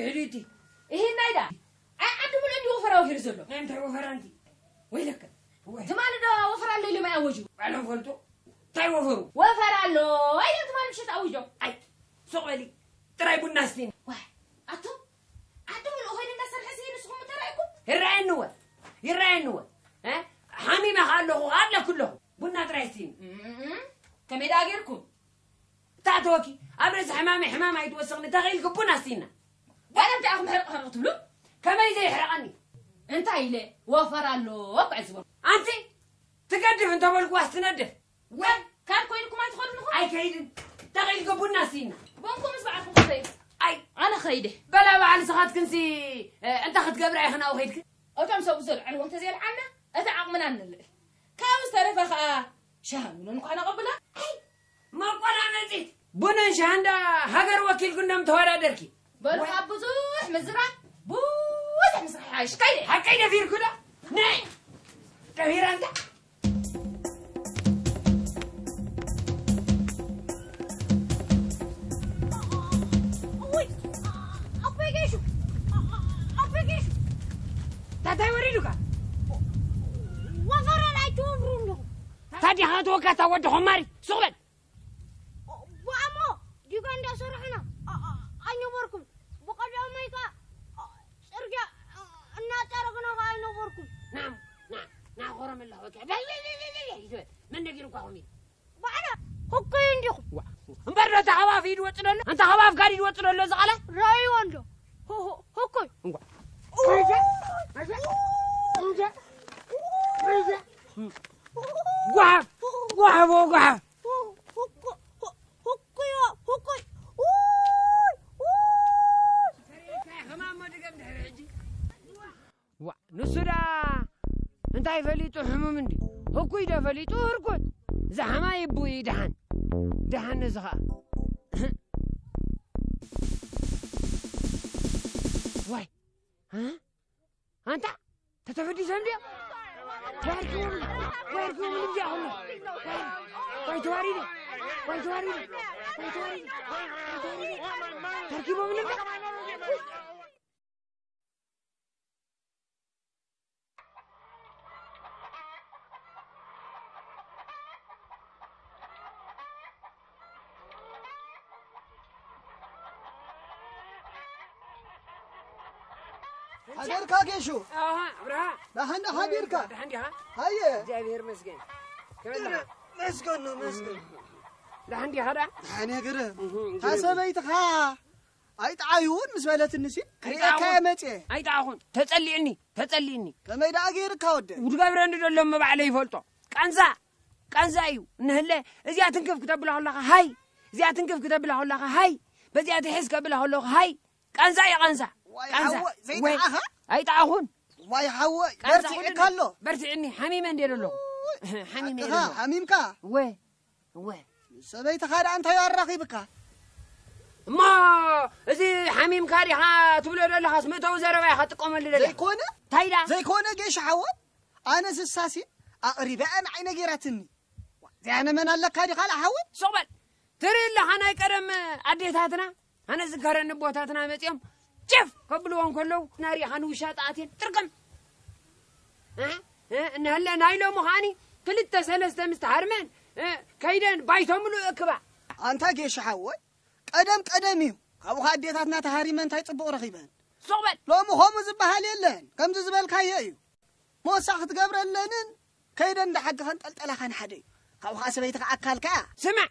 ሕዲቲ። ይሄን ናይዳ። ኣይ፣ ዓዲ ሙሉ እንዲ ወፈራ ወፊሩ ዘሎ። ናይ እንታይ ወፈራ ኣንቲ? ወይለከ። ወይ። ትማሊ ዶ ወፈራ ኣሎ ኢሎም ኣወጁ? ባዕሎም ፈልጡ። እንታይ ወፈሩ? ወፈራ ኣሎ። ኣይ፣ ትማሊ ምሸት ኣውጆ። ኣይ፣ ሱቕ በሊ። ጥራይ ቡና ስቲኒ። ዋይ፣ ኣቱም ዓዲ ሙሉ ኾይዱ እንዳሰርሐ ሲ ንስኹም ተራእይኩም? ይረኣየኒ ወ። ይረኣየኒ ወ። እ? ሓሚመ ከኣ ኣለኹ፣ ኣለኩ ኣለኹ። ቡና ጥራይ ስቲኒ። እም፣ ከመይ ደኣ ጌርኩም? ታተወኪ፣ ኣብ ርእሲ ሕማመይ ሕማም ኣይትወስኽኒ፣ ተኽኢልኪ ቡን ኣስቲና። ዋላ እንታይ ኢኹም ሕርቕ ሕርቕ ትብሉ? ከመይ ዘይሕረቐኒ? እንታይ ኢለ? ወፈር ኣሎ እኮ ዕዝቦ። ኣንቲ፣ ትገድፍ እንተበልኩዋስ ትነድፍ። ወይ፣ ካብ ኮይንኩም ኣይትኸዱን ኢኹም? ኣይከይድን። ተኽኢልኪ ቡን ኣስቲና። ቡንኩምስ ባዕልኩም ትኸይዱ። ኣይ። ኣነ ኸይደ። በላ በዓል ስኻትክንሲ፣ እ፣ እንታይ ክትገብራ ኢኽን ኣብኡ ኸይድክን? እቶም ሰብኡ ዘልዐልዎ እንተዘይልዓልና፣ እቲ ዓቕምና ንልእል። ካብኡ ዝተረፈ ኸኣ ሻሂ ቡንን እኳ ነቐብላ። ኣይ፣ መቆራመጺት ቡንን ሻህን ዳ ሃገር ወኪልኪ እንደም ተወዳደርኪ። በሉ፣ ወይ። ካብ ብዙሕ ምዝራብ ብዙሕ ምስራሕ ይሓይሽ። ከይደ። ሓቀይ ደፊርኩ ዶ? ነይ። ደፊራ እንዳ። ውይ፣ ኣቦይ ጌሹ፣ ኣቦይ ጌሹ። ታታይ ወሪዱካ? ወፈረን ኣይትወፍሩ ኣለኹ። ታዲያ ኸኣ ተወጋታ ወዲ ኾማሪ፣ ሱቕ በል። ብኣሞ ዲጋ እንዳሰራሕና ኣ-፣ ኣ-፣ ኣይነበርኩም። ብቐዳማይ ከኣ፣ ኣ-፣ ጽርግያ፣ ኣ-፣ እናጸረግና ከኣ ኣይነበርኩም። ና፣ ና፣ ና፣ ኮረመላ፣ ወኪ-፣ በይ፣ በይ፣ በይ፣ በይ፣ በይ፣ ይትበል። መን ነጊሩካ ከምኡ ኢሉ? ባዕላ ህኮይ እንዲኹም። ዋ፣ እምበር ዶ ተኸባፍ ኢዱ ወጽእ ደሎ? ኣንታ ኸባፍ ጋር ኢዱ ወጽእ ደሎ እዚ ቃላት? ራእይዎ እንዶ። ሁ-፣ ሁ-፣ ህኮይ። እንኳ። ጓሓፍ፣ ጓሓፍ፣ ጓሓፍ። ዋ፣ ንሱ ደኣ እንታይ ፈሊጡ ሕሙም እንዲ? ህኩይ ዶ ፈሊጡ ህርኩት? ዛሕማ ይቡ እዩ ደሓን። ደሓን ነዚ ኸኣ። ዋይ፣ እ? ኣንታ፣ ተተፈዲሶም ድዮም? ዋርኪቦም፣ ዋርኪቦም ልምጃ ኹሉ። ዋይ፣ ተዋሪደ፣ ዋይ፣ ተዋሪደ፣ ዋይ፣ ተዋሪደ፣ ዋይ፣ ተዋሪደ። ተርኪቦም ልምጃ። ሓደርካ ጌሹ? ኣሃ፣ ኣብርሃ። ደሓን ዲኻ ቢርካ? ደሓን ዲኻ? ሃየ። እግዚኣብሔር ይመስገን። ከመይ ኣለኻ? መስገን ነው፣ መስገን። ደሓን ዲኻ ደኣ? ደሓን እየ ግረ። እህ፣ እታ ሰበይትኻ ኣይጠዓዩን ምስ በለትኒ ሲ፣ ክሪኤካ እየ መጽየ። ኣይጠዓኹን። ተጸሊእኒ፣ ተጸሊእኒ። ከመይ ደኣ ገይርካ ወደ? ውድ ገብረኒ ደሎ እሞ ባዕለይ ይፈልጦ። ቃንዛ፣ ቃንዛ እዩ። እንህለ፣ እዚኣ ትንክፍ ክተብላ ከለኻ፣ ሃይ። እዚኣ ትንክፍ ክተብላ ከለኻ፣ ሃይ። በዚኣ ትሕዝ ከብላ ከለኹ፣ ሃይ። ቃንዛ እዩ፣ ቃንዛ። ዋይ ቃንዛ። ሓወይ፣ ወይ፣ ዘይጠዓኻ? ኣይጠዓኹን። ዋይ ሓወይ፣ ቃንዛ በርቲዕካ ኩሉ ኣሎ። በርቲዕኒ፣ ሓሚመ እንዴ ደለኹ። ውይ፣ ሓሚመ ሓቅኻ፣ ደለኹ። ሓሚምካ? ወ፣ ወ። ሰበይትኻ ደኣ እንታይ ኣራኺብካ? እሞ፣ እዚ ሓሚምካ ዲኻ ትብሎ ደለኻስ፣ መእተዊ ዘረባ ኢኻ ትጥቀመሉ ደለኻ። ዘይኮነ? እንታይ ደኣ? ዘይኮነ ጌሽ ሓወይ፣ ኣነ ስሳሲ ኣቕሪበ እያ ንዓይ ነጊራትኒ። እዚኣ ነመን ኣለካ ዲኻ ለሓወይ? ሱቕ በል። ትርኢ ኣለኻ ናይ ቀደም ኣዴታትና፣ ኣነ ዝከረኒ ኣቦታትና መጺኦም ጀፍ ከብልዎ እንከለዉ፣ ናሪኻ ንውሻጠ ኣትየን ጥርቅም። እ? እ? እንሀለ ናይ ሎሚ ኸኣኒ ክልተ ሰለስተ ምስ ተሃርመን፣ እ፣ ከይደን ባይቶ ምሉእ እክባ። ኣንታ ጌሽ ሓወይ፣ ቀደም ቀደም እዩ። ካብኡ ኸኣ ኣዴታትና ተሃሪመን እንታይ ጽቡቕ ረኺበን? ሱቕ በል። ሎሚ ኸምኡ ዝበሃል የለን። ከምዚ ዝበልካዮ እዩ። ሞሳ ክትገብረለንን ከይደን እንዳሓግኻ እንጠልጠላኻ ንሓደ እዩ። ካብኡ ኸኣ ሰበይትኻ ኣካልካ እያ። ስማዕ፣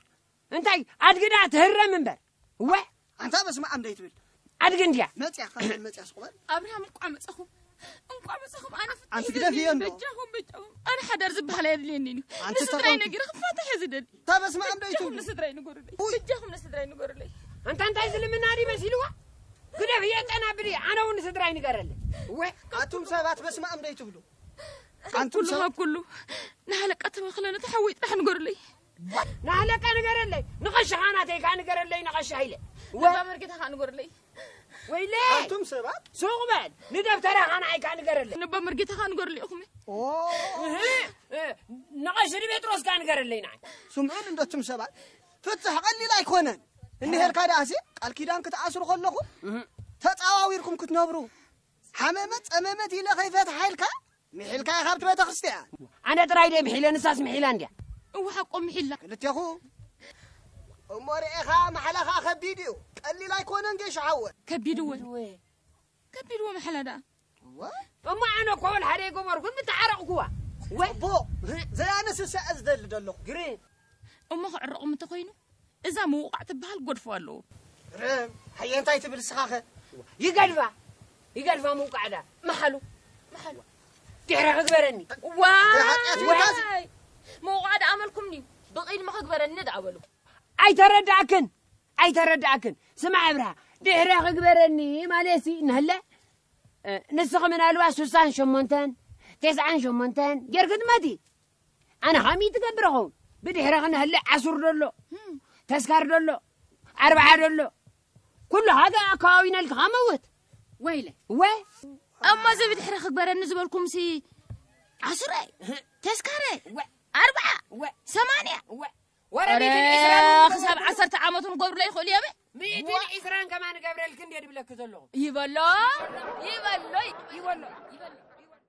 እንታይ ኣድጊ ደኣ ትህረም እምበር። እወ። ኣንታ በስመ ኣብ ደይትብል። ኣድጊ እንድያ። መጽያ፣ ካብ መጽያ ስቕ በል። ኣብርሃም፣ እንቋዕ መጻኹም። እንቋዕ መጻኹም። ኣነ ፍትሒ ኣንቲ ግደፍዮ ይደልየኒ። እንዶ። በጃኹም፣ በጃኹም። ኣነ ሓዳር ዝበሃል ኣየድልየንን እዩ። ኣንቲ ንስድራይ ተኾንኩ። ነጊረ ክፋታሕ እየ ዝደሊ። እታ በስመ ኣብ ደይትብሉ። በጃኹም ንስድራይ ንገሩለይ። ውይ። በጃኹም ንስድራይ ንገሩለይ። ኣንታ እንታይ እዚ ልምና ድዩ መሲልዋ? ግደፍ፣ እየ ጠና ብሊ፣ ኣነ እውን ንስድራይ ንገረለይ። እወ። ኣቱም ሰባት በስመ ኣብ ደይትብሉ። ኣንቱም ኩሉ ሰብ- ካብ ኩሉ፣ ንሃለቃ ተባኽለ ነቲ ሓወይ ጥራሕ ንገሩለይ። ንሃለቃ ንገረለይ፣ ንቐሽኻ ናተይ ከኣ ንገረለይ፣ ንቐሻ ኢለ። ወ- ነባ መርጌታ ከኣ ንገሩለይ። ወይለ! ኣንቱም ሰባት? ሱቕ በል፣ ንደብተራ ከኣ ንዓይ ከኣ ንገረለይ። ነባ መርጌታ ከኣ ንገሩለይ ኢኹም። ኦ። እህ፣ እ፣ ንቐሺ ንጴጥሮስ ከኣ ንገረለይ ንዓይ። ስምዑን እንዶ ኣቱም ሰባት፣ ፍትሕ ቀሊል ኣይኮነን። እንሄርካ ደኣሲ ቃል ኪዳን ክትኣስሩ ከለኹም፣ እህ። ተጻዋዊርኩም ክትነብሩ። ሓመመት ጸመመት ኢለ ከይፈትሓ ኢልካ፣ ምሒልካ ኢኻ ኣብቲ ቤተ ክርስቲያን። ኣነ ጥራይ ድየ ምሒለ፣ ንሳስ ምሒላ እንድያ። እወ፣ ሓቆም ምሒላ። ክልቴኹ እሞ ርኤኻ፣ ማሕላኻ ከቢድ እዩ። ቀሊል ኣይኮነን ጌሽ ሓወ። ከቢድ እወ። ከቢድ እወ ማሕላ ደኣ። እሞ ኣነ እኮ ወላ ሓደ ኣይገበርኩን፣ ምተዓረቕኩዋ። ወ- እቦ፣ ዘያነስሰ እየ ዝደሊ ዘለኹ። ግርም። እሞ ክዕረቑም እንተኾይኑ፣ እዛ ምውቓዕ ትበሃል ጎድፎ ኣለዎ። ግርም፣ ሃየ እንታይ ትብል ንስኻኸ? ይገድፋ፣ ይገድፋ ምውቃዕ ዳ። መሓሉ፣ መሓሉ። ድሕረ ክግበረኒ። ዋይ! ሓጢኣት ምውቃዕ። ምውቃዕ ደኣ ኣመልኩም ድዩ? ብቕድሚ ክግበረኒ ደኣ በሉ። ኣይተረዳእክን፣ ኣይተረዳእክን። ስማዕ ኣብርሃ፣ ድሕረ ክግበረኒ ማለት ሲ ንህለ፣ እ፣ ንስኺ ምናልባት ስሳን ሸሞንተን፣ ተስዓን ሸሞንተን ጌርኪ ትመቲ። ኣነ ኸምይ ትገብር ኸውን። ብድሕረ ክንህለ ዓሱር ደሎ፣ ተስካር ደሎ፣ ኣርብዓ ደሎ። ኩሉ ሃገ ኣከባቢና ኢልካ ኸመውት። ወይለ። ወ- እሞ እዚ ብድሕረ ክግበረኒ ዝበልኩም ሲ ዓሱረ፣ ተስካረ፣ ወ- ኣርብዓ፣ ወ- ሰማንያ። ወ- ወረ ኧረ፣ ሚእትን ዒስራን ክሳብ ዓሰርተ ዓመቱ ንገብርሎ ይኽእሉ እዮም። ሚእትን ዒስራን ከማን ገብረልክ እንዴ ድብለክ ዘለኹ። ይበሎ፣ ይበሎ፣ ይበሎ፣ ይበሎ።